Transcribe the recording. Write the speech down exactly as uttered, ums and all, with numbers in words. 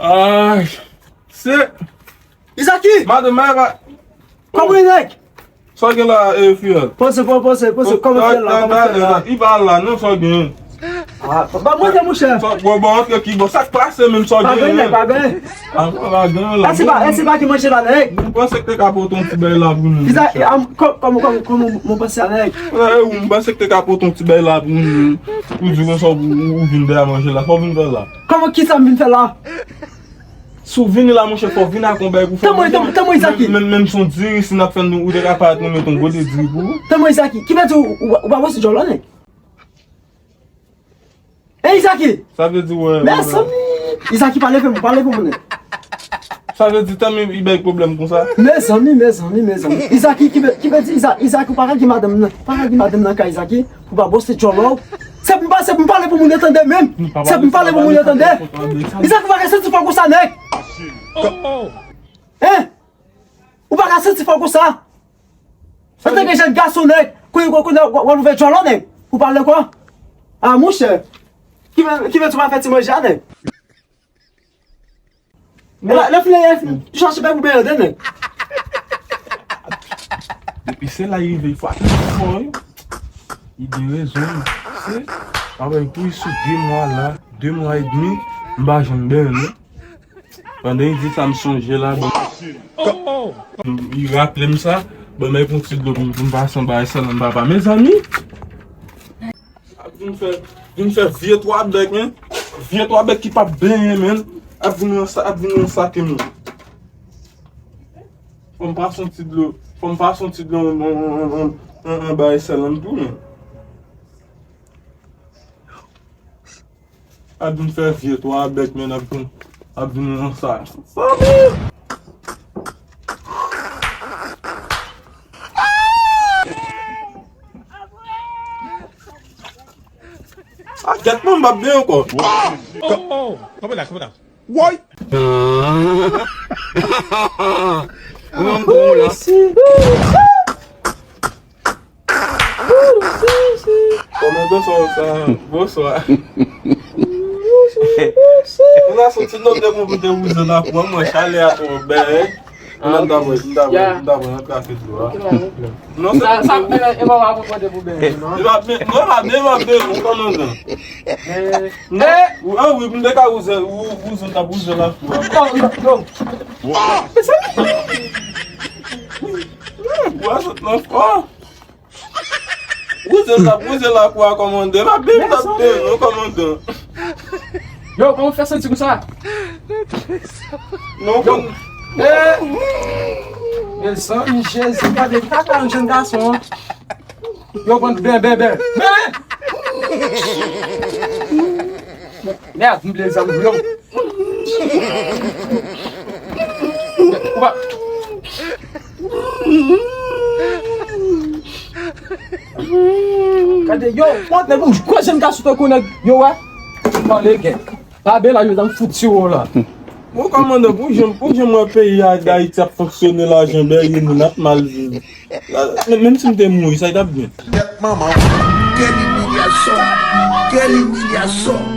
Ay, se Izaki! Madanm, mwen pa. Kòman w ye, nèg? Sa w gen la, e, fiyèl? Poze, poze, poze, poze. Kòman fiyèl la? Kòman fiyèl la? Li pa la, non, sa w gen? Ah, ba mwen te, monchè. Bon, bon, antre ki bon. Sa k pase menm, sa w gen? Pa gen, pa gen. Ah, pa gen la. Èske pa, èske pa ki manje la, nèg? Mwen panse ke te ka pote yon ti bagay la pou nou, monchè. Kòman, kòman, kòman mwen panse a, nèg? Mwen panse ke te ka pote yon ti bagay la pou nou. Ou di konsa, ou, ou vin dèyè manje la. Sa w vin fè la? Kòman, kisa m vin fè la? Si w vini la, monchè, fò w vin ak yon bagay pou fè manje. Tanmen, tanmen, tanmen, Izaki. Menm, menm, menm si yon diri, si n ap fè, nou, ou te ka parèt nou met yon gode diri pou ou. Tanmen, Izaki, ki vle di ou, ou, ou pa bwose djòl, nèg? E Izaki! Sa vle di, wè, wè. Mezanmi! Izaki, pale pou mwen, pale pou mwen, nèg. Sa vle di, tanmen, li bay pwoblèm konsa? Mezanmi, mezanmi, mezanmi. Izaki, ki vle, ki vle di, Iza-, Izaki, ou pa ka gen madanm nan, pa ka gen madanm nan kay, Izaki. Ou pa bwose djòl ou. Se pou m pa, se pou m pale pou moun yo tande menm. Se pou m pale pou moun yo tande. Izaki, ou pa ka santi fò konsa, nèg. Hein? Ou pa ka santi fò konsa. Antanke jèn gason, nèg, kounye a, kounye a, w ap ouvè djòl ou, nèg. Ou pale kwa? Ah, monchè. Ki vle, ki vle di w pa fè ti manje a, nèg? Lè, lè fini, lè fini, chache bèk pou benyen, nèg. Depi se la li rive, fò ap fò, wi. Li gen rezon, wi. Se, apre tou, sou de mwa la, de mwa edmi, m pa janm benyen, non. Pandan li di sa, m sonje la, bon. Li raple m sa, bon, men pou ti dlo pou m, pou m pase anba sèl nan papa. Mezanmi! Ap vin fè, vin fè vye twa bèk, men. Vye twa bèk ki p ap benyen, men. Ap vin ransa-, ap vin ransake moun. Fò m pase yon ti dlo, fò m pase yon ti dlo, yon, yon, yon, yon, yon bagay sèl nan tou, men. Ap vin fè vye twa bèk, men, ap vin, ap vin ransa-, sa. Ah, gèt mwen, m p ap byen ankò. Oh, oh, kanpe la, kanpe la. Woy! Ou menm pou ou la. Kòmandan sa, sa, bonswa. Moun nan soti lòt lè pou te wouze nan pran mwen, chalè a twò bèl. Mwen, m ta pran, m ta pran, m ta pran yon kafe dlo a. Non, sa, sa, e, e, mwen pa pran pou bèl, non. E pa bèl, non, e pa bèl, e pa bèl, non, kòmandan. Non, ou, ah, wi, m te ka wouze, ou, wouze, m t ap wouze la. Non, non, non. Wouze, non, oh. Wouze la, wouze la kwa kòmandan. Pa byen, pa byen, non, kòmandan. Yo, kòman w fè santi konsa? Non, yo. Eh! Mezanmi, Jezi, gade kaka yon jèn gason, an. Yo, bann bèbè, bèbè. Bèbè! Mèd, m bliye zam blo. Ou pa. Gade, yo, mwen te pou gwo jèn gason tankou nèg, yo, wè. Pale gen. Ba bela yo, dan fout si wo la. Bon, kòmandan, pou jan, pou jan mwen peyi a, Dayiti ap fonksyone, lajan bèye, moun ap mal viv. La, men, menm si m te mouri, sa t ap byen. Tèt manman w. Quelle humiliation! Quelle humiliation!